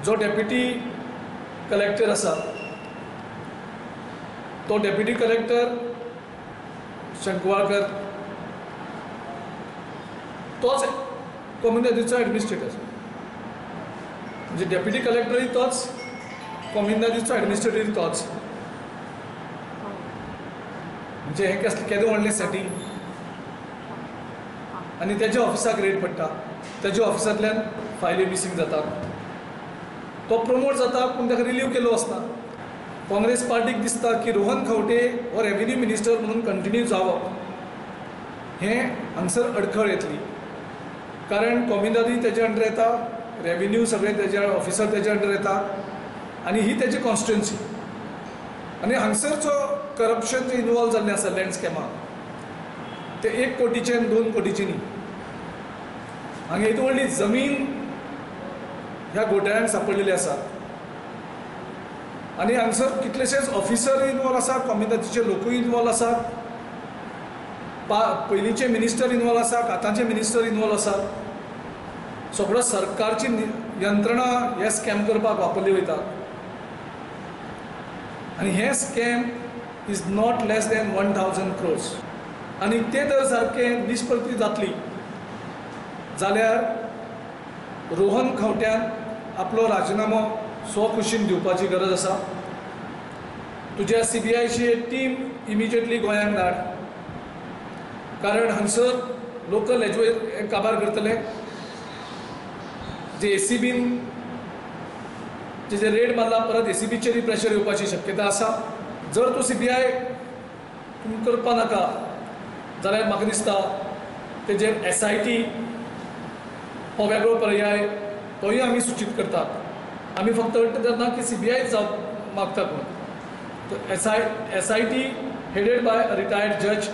जो deputy collector आसा तो डेप्युटी कलेक्टर शंकवाळकर तोच कोमिनादीचो एडमिनिस्ट्रेटर, म्हणजे डेप्युटी कलेक्टरय तोच, कोमिनादीचो एडमिनिस्ट्रेटरय तोच. म्हणजे हें कसलें केदें व्हडलें सेटींग. आनी तेज्या ऑफिसाक रेड पडटा, तेज्या ऑफिसांतल्यान फायली मिसींग जातात, तो प्रमोट जाता पूण ताका रिलीव केल्लो आसना. काँग्रेस पार्टीक दिसता की रोहन खंवटे हो रेवेन्यू मिनिस्टर म्हणून कंटिन्यू जावप हें हांगसर अडखळ येतली, कारण कोमिनादी तेज्या अंडर येता, रेवेन्यू सगळे तेज्या ऑफिसर तेज्या अंडर येता आनी ही तेजी कॉन्स्टिट्युएन्सी. आनी हांगसरचो करप्शन जे इनवॉल्व जाल्लें आसा लँड स्कॅमाक ते 1 कोटीचे आनी 2 कोटीचे न्ही. हांगा येदी व्हडली जमीन ह्या घोटाळ्यांक सांपडलेली आसा आनी हांगसर कितलेशेच ऑफिसर इनवॉल्व आसात, कोमिनादीचे लोकूय इनवॉल्व आसात, पयलींचे मिनिस्टर इनवॉल्व आसात, आतांचे मिनिस्टर इनवॉल्व आसात. सगळो सरकारची यंत्रणा हे स्कॅम करपाक वापरली वयता आनी हे scam is not less than 1000 crores. आनी ते जर सारकें निष्पत्ती जातली जाल्यार रोहन खंवट्यान आपलो राजिनामो स्वखुशीन दिवपाची गरज आसा. तुज्या सीबीआयची टीम इमिजिएटली गोंयांक धाड, कारण हांगसर लोकल एज्युए काबार करतले. जे एसीबीन जे रेड मारला परत एसीबीचेरय प्रेशर येवपाची शक्यता आसा. जर तूं सीबीआय तूं करपा नाका जाल्यार म्हाका दिसता तेजेर एसआयटी हो वेगळो पर्याय तोय आमी सूचीत करतात. आमी फक्त अट धरना की सीबीआय जावप मागतात म्हणून. तर SIT headed by a retired जज